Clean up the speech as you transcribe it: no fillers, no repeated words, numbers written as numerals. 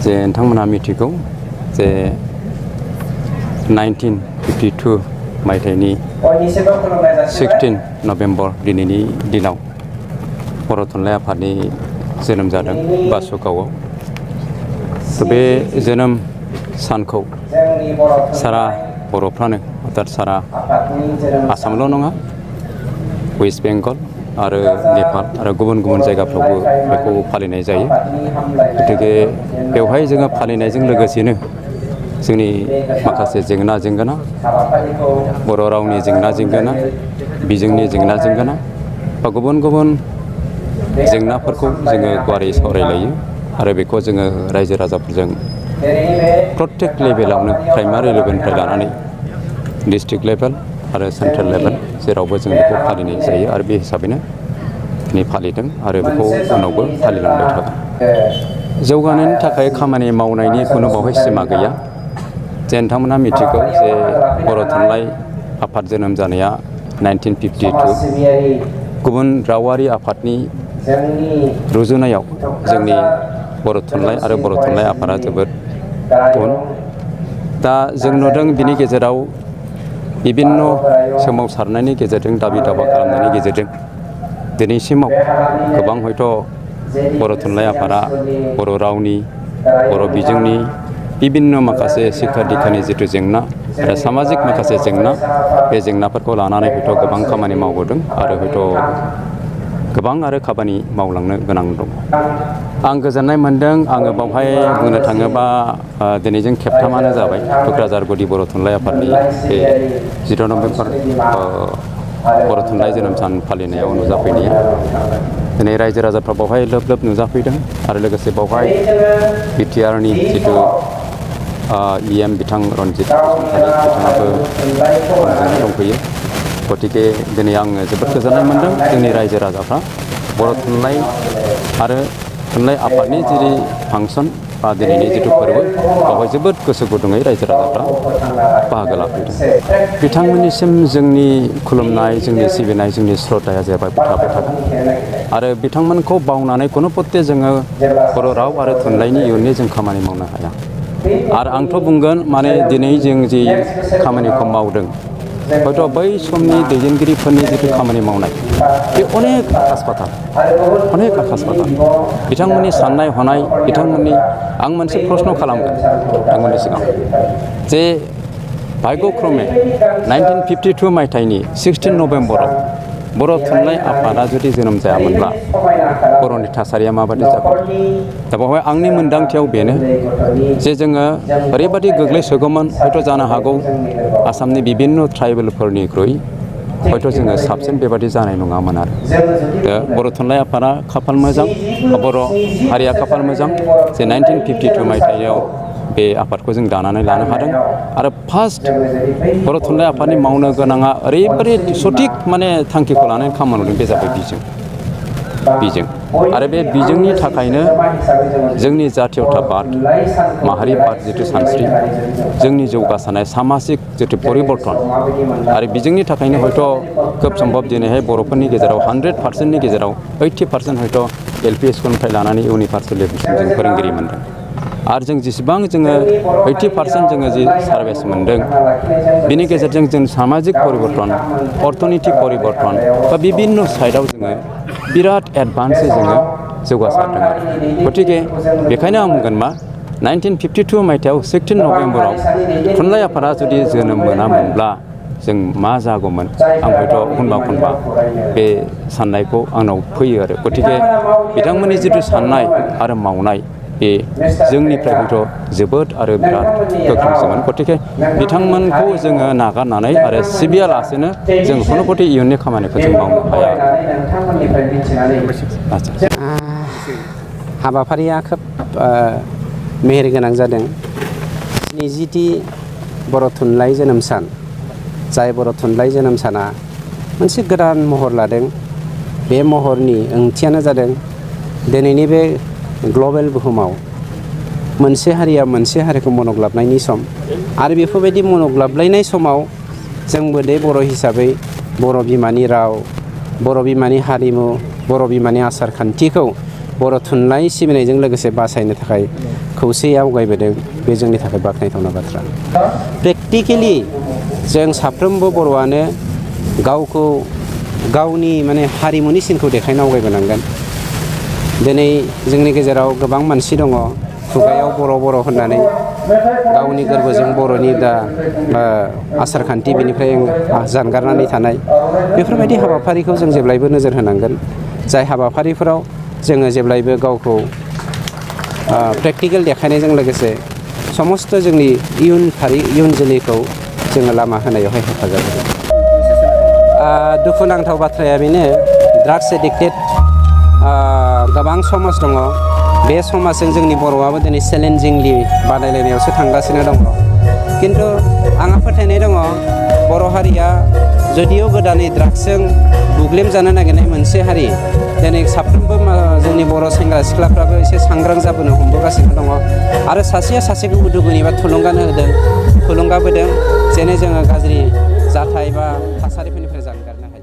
जे नोंथांमोनहा मिथिगौ जे 1952 मायथाइनि 16 नभेम्बर दिनैनि दिनाव बर' थुनलाइ आफादनि जोनोम जादों बासुगावआव। बे जोनोम सानखौ सारा बर'फ्रानो अर्थात सारा आसामल' नङा, वेस्ट बेंगल आरो नेपाल आरो गुबुन गुबुन जायगाफ्रावबो बेखौ फालिनाय जायो। गतिके बेवहाय जोङो फालिनायजों लोगोसेनो जोंनि माखासे जेंना जेंगोना, बर' रावनि जेंना जेंगोना, बिजोंनि जेंना जेंगोना बा गुबुन गुबुन जेंनाफोरखौ जोङो गुवारै सावरायलायो आरो बेखौ जोङो रायजो राजाफोरजों प्रत्येक लेभेलावनो प्राइमारि लेभेलनिफ्राय लानानै डिस्ट्रिक्ट लेभेल आरो सेन्ट्रेल लेभेल जेरावबो जों बेखौ फालिनाय जायो आरो बे हिसाबैनो दिनै फालिदों आरो बेखौ उनावबो फालिलांबाय थागोन। जौगानायनि थाखाय खामानि मावनायनि खुनु बावहाय सिमा गैया। जे नोंथांमोनहा मिथिगौ जे बर' थुनलाइ आफाद जोनोम जानाया 1952। गुबुन रावारि आफादनि रुजुनायाव जोंनि बर' थुनलाइ आरो बर' थुनलाइ आफादा जोबोद उन। दा जों नुदों बिनि गेजेराव बिभिन्न सोमावसारनायनि गेजेरजों, दाबि दावा खालामनायनि गेजेरजों दिनैसिमाव गोबां हयथ' बर' थुनलाइ आफादा बर' रावनि, बर' बिजोंनि बिभिन्न माखासे शिक्षा दिक्षानि जिथु जेंना आरो सामाजिक माखासे जेंना, बे जेंनाफोरखौ लानानै हयथ' गोबां खामानि मावबोदों आरो हयथ' गोबां आरो खामानि मावलांनो गोनां दं। आं गोजोननाय मोनदों। आङो बावहाय बुंनो थाङोबा दिनैजों खेबथामानो जाबाय टुक्राझार गुदि बर' थुनलाइ आफादनि बे 10 नभेम्बर बर' थुनलाइ जोनोम सान फालिनायाव नुजाफैनाया। दिनै रायजो राजाफ्रा बावहाय लोब लोब नुजाफैदों आरो लोगोसे बावहाय बिटिआरनि जिथु EM बिथां रनजित बसुमतारी बिथाङाबो जोंनो दंफैयो। गतिके दिनै आङो जोबोद गोजोननाय मोनदों जोंनि रायजो राजाफ्रा बर' थुनलाइ आरो थुनलाइ आफादनि जि फांसन बा दिनैनि जिथु फोरबो बावहाय जोबोद गोसो गुदुङै रायजो राजाफ्रा बाहागो लाफैदों। बिथांमोननिसिम जोंनि खुलुमनाय, जोंनि सिबिनाय, जोंनि श्रद्धाया जेब्लायबो थाबाय थागोन आरो बिथांमोनखौ बावनानै खुनु पत्ते जोङो बर' राव आरो थुनलाइनि इयुननि जों खामानि मावनो हाया। आरो आंथ' बुंगोन माने दिनै जों जि खामानिखौ मावदों हयथ' बै समनि दैदेनगिरिफोरनि जिथु खामानि मावनाय बे अनेक आकाश पाताल, अनेक आकाश पाताल। बिथांमोननि साननाय हनाय, बिथांमोननि आं मोनसे प्रश्न खालामगोन बिथांमोननि सिगाङाव जे भाग्यक्रमे 1952 मायथाइनि 16 नभेम्बराव बर' थुनलाइ आफादा जुदि जोनोम जायामोनब्ला बर'नि थासारिया माबादि जागोन? दा बेवहाय आंनि मोन्दांथियाव बेनो जे जोङो ओरैबादि गोग्लैसोगौमोन, हयथ' जानो हागौ आसामनि बिभिन्न ट्राइबेलफोरनिख्रुइ हयथ' जोङो साबसिन बेबादि जानाय नङामोन आरो। दा बर' थुनलाइ आफादा खाफाल मोजां, बर' हारिया खाफाल मोजां जे 1952 मायथाइयाव बे आफादखौ जों दानानै लानो हादों आरो फार्स्ट बर' थुनलाइ आफादनि मावनो गोनाङा ओरैबादि सटिक माने थांखिखौ लानानै खामानि मावदों, बे जाबाय बिजों आरो बे बिजोंनि थाखायनो जोंनि जातीयताबाद, माहारिबाद जिथु सानस्रि, जोंनि जौगासारनाय सामाजिक जिथु परिबर्तन आरो बिजोंनि थाखायनो हयथ' खोब सम्भब दिनैहाय बर'फोरनि गेजेराव 100%नि गेजेराव 80% हयथ' LP स्कुलनिफ्राय लानानै इउनिभार्सिटि लेभेलसिम जों फोरोंगिरि मोनदों। आरो जों जेसेबां जोङो 80% जोङो जि सार्भिस मोनदों, बिनि गेजेरजों जों सामाजिक परिबर्तन, अर्थनितिक परिबर्तन बा बिभिन्न साइडआव जोङो बिराद एडभान्सै जोङो जौगासारदों आरो। गतिके बेखायनो आं बुंगोन मा 1952 मायथाइयाव 16 नभेम्बराव थुनलाइ आफादा जुदि जोनोम मोनामोनब्ला जों मा जागौमोन, आं हयथ' खनबा बे साननायखौ आंनाव फैयो आरो। गतिके बिथांमोननि जिथु साननाय आरो मावनाय बे जोंनिफ्राय हयथ' जोबोद आरो बिराद गोख्रोंसोमोन। गतिके बिथांमोनखौ जोङो नागारनानै आरो सिबियालासेनो जों खुनु पति इयुननि खामानिखौ जों मावनो हाया। हाबाफारिया खोब मेहेरगोनां जादों। 70थि बर' थुनलाइ जोनोम सान, जाय बर' थुनलाइ जोनोम साना मोनसे गोदान महर लादों। बे महरनि ओंथियानो जादों दिनैनि बे ग्लबेल बुहुमाव मोनसे हारिया मोनसे हारिखौ मनग्लाबनायनि सम आरो बेफोरबायदि मनग्लाबलायनाय समाव जोंबो दे बर' हिसाबै बर' बिमानि राव, बर' बिमानि हारिमु, बर' बिमानि आसार खान्थिखौ बर' थुनलाइ सिबिनायजों लोगोसे बासायनो थाखाय खौसेयै आवगायबोदों बे जोंनि थाखाय बाख्नायथावना बाथ्रा। प्रेक्टिकेलि जों साफ्रोमबो बर'आनो गावखौ गावनि माने हारिमुनि सिनखौ देखायनो आवगायबोनांगोन। दिनै जोंनि गेजेराव गोबां मानसि दङ खुगायाव बर' होननानै गावनि गोरबोजों बर'नि आसार खान्थि बेनिफ्राय जानगारनानै थानाय बेफोरबायदि हाबाफारिखौ जों जेब्लायबो नोजोर होनांगोन। जाय हाबाफारिफोराव जोङो जेब्लायबो गावखौ प्रेक्टिकेल देखायनायजों लोगोसे समस्त जोंनि इयुन जोलैखौ जोङो लामा होनायावहाय हेफाजाब होगोन। दुखुनांथाव बाथ्राया बेनो ड्राग्स एडिक्टेड गोबां समाज दङ। बे समाजजों जोंनि बर'आबो दिनै चेलेन्जिंलि बादायलायनायावसो थांगासिनो दङ। खिन्थु आंहा फोथायनाय दङ बर' हारिया जुदिअ गोदानै ड्राग्सजों बुग्लेमजानो नागिरनाय मोनसे हारि, दिनै साफ्रोमबो जोंनि बर' सेंग्रा सिख्लाफ्राबो एसे सांग्रां जाबोनो हमबोगासिनो दङ आरो सासेया सासेखौ उदुगुनि बा थुलुंगाबोदों जेने जोङो गाज्रि जाथाय बा थासारिफोरनिफ्राय जानगारनो हायो।